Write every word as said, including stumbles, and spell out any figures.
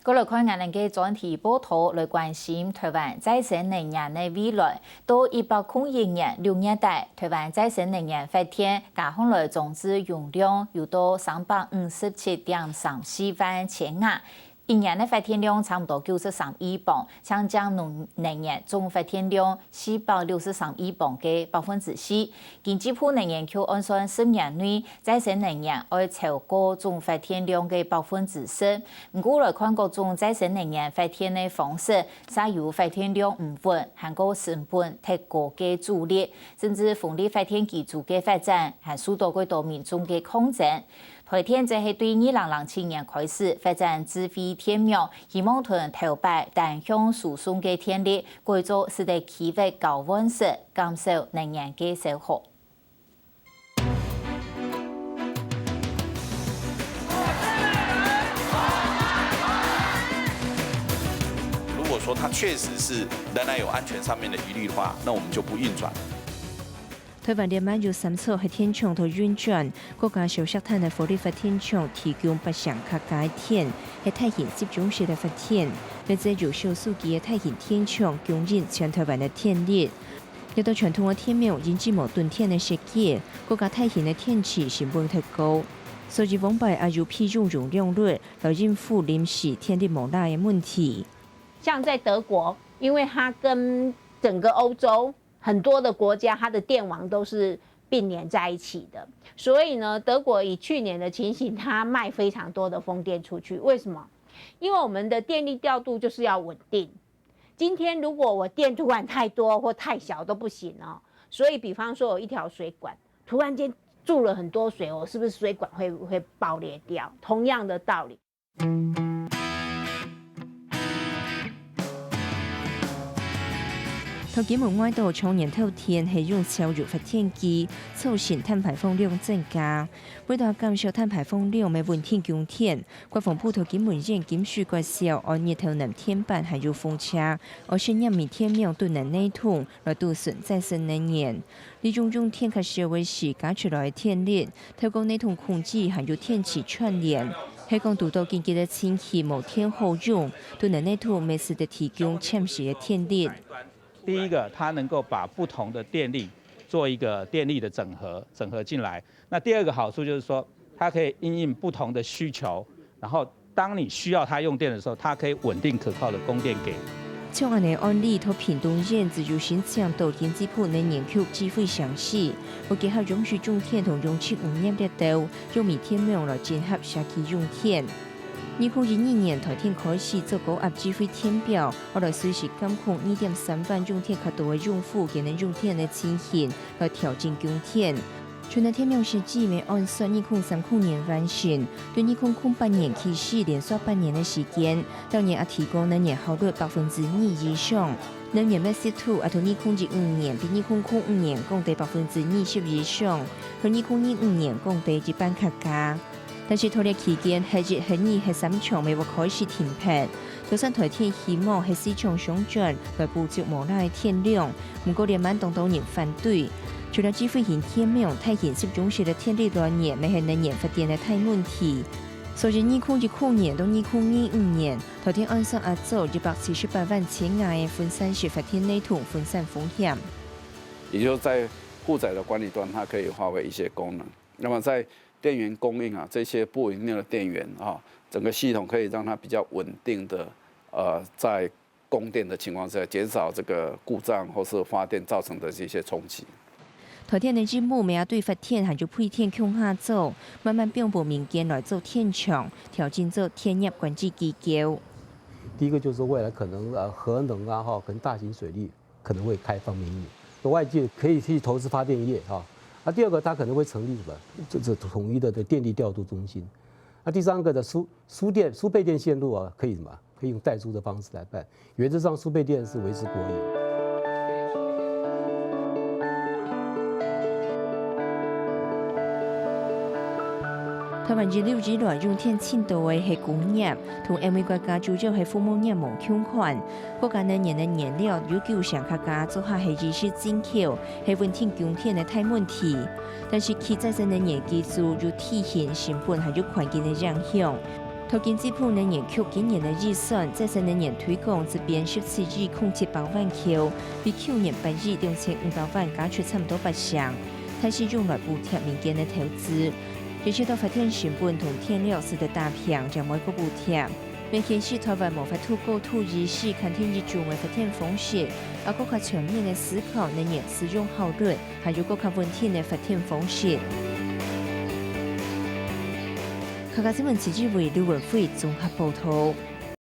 過來看𠊎等个專題報導，來關心臺灣再生能源个未來。到一百空一年六月底，臺灣再生能源發電加項來裝置容量有到三百五十七點三四萬千瓦，一年个發電量差毋多九十三億磅，淨淨農能源總發電量四百六十三億磅个百分之四。 經濟部能源局按算十年內，再生能源愛超過總發電量个百分之十。毋過來看各種再生能源發電个方式，嗄有發電量毋穩，還過成本忒高个阻力，甚至風力發電機組个發展，還受到幾多民眾个抗爭。 臺電就係對二零零七年開始發展智慧電網，希望同頭擺單向輸送个電力改做使得區域交換式，減少能源个消耗。如果說它確實是仍然有安全上面的疑慮的話，那我們就不運轉。 臺灣這滿有三座核電廠在運轉，國家小石潭个火力發電廠提供八成較加个電，係大型集中式个發電，這隻有小數據个大型電廠供應全臺灣个電力。這兜傳統个電網因為無囤電个設計，國家大型个電池成本忒高，所以往擺也有備用容量率來應付臨時電力無罅个問題。像在德國，因為它跟整個歐洲很多的國家，它的電網都是并聯在一起的，所以呢，德国以去年的情形，它卖非常多的风电出去。为什么？因为我们的电力调度就是要稳定。今天如果我电突然太多或太小都不行哦。所以，比方说有一条水管突然间注了很多水，我是不是水管会会爆裂掉？同样的道理。 在金門外島長年透天係用燒油發電機，造成碳排放量增加。為著減少碳排放量，乜穩定供電，國防部在金門縣金水國小安日頭能天板還有風車，愛設入米電網對能系統來貯存再生能源。 利用用電較少个時加出來个電力，透過系統控制還有電池串聯，係講堵到緊急个情形無電好用，對能系統乜使得提供暫時个電力。第一个，它能够把不同的电力做一个电力的整合，整合进来。那第二个好处就是说，它可以因应不同的需求，然后当你需要它用电的时候，它可以稳定可靠的供电给。像恁呢案例，在屏東縣就有申請到經濟部能源局智慧城市，會結合永續種電同永續農業這兜，用米電網來整合社區用電。二零一二年臺電開始做高壓智慧電表，後來隨時監控二點三萬用電較多个用戶，節能用電个情形，來調整供電。 全能電網設計乜按算二零三零年完成，對二零零八年起始連續八年个時間，逐年也提高能源效率百分之二以上。能源密集度也對二零一五年比二零零五年降低百分之二十以上，對二零二五年降低一半較加。但是在這期間，核一、核二、核三廠乜會開始停歇。 就算臺電希望核四廠商轉來補足無罅个電量，毋過這滿當多人反對。除了智慧型電網，大型集中式个電力來源乜係能源發電个大問題。所以二零一零年到二零二五年，臺電按算愛做一百七十八萬千瓦个分散式發電系統分散風險。也就是在负载的管理端，它可以发挥一些功能。那么在电源供应啊，这些不稳定的电源啊，整个系统可以让它比较稳定的呃在供电的情况下，减少这个故障或是发电造成的这些冲击。臺電个任務乜愛對發電還有配電共下做，慢慢放步民間來做電廠，調整做電業管制機構。第一个就是未来可能呃核能啊哈，可能大型水力可能会开放民营，外界可以去投资发电业哈。啊，第二个它可能会成立什么？这这统一的的电力调度中心。那第三个的输输电输备电线路啊，可以什么？可以用代租的方式来办。原则上输备电是维持国营。臺灣一路以來用電盡多个係工業，同歐美國家主要係服務業無共款。 國家能源个原料有九成較加，做下係一時進口，係穩定供電个大問題。但是，去再生能源技術有地形、成本還有環境个影響。透過經濟部能源局今年个預算，再生能源推廣一百十七億空七百萬箍，比舊年八億兩千五百萬加出差毋多八成，大勢用來補貼民間个投資。而且到發電成本同電力使得打平，正無一個補貼。 也顯示台灣無法度高度依賴乾電一族个發電方式，愛閣較全面个思考能源使用效率，還有閣較穩定个發電方式。客家新聞徐志偉、劉文輝綜合報導。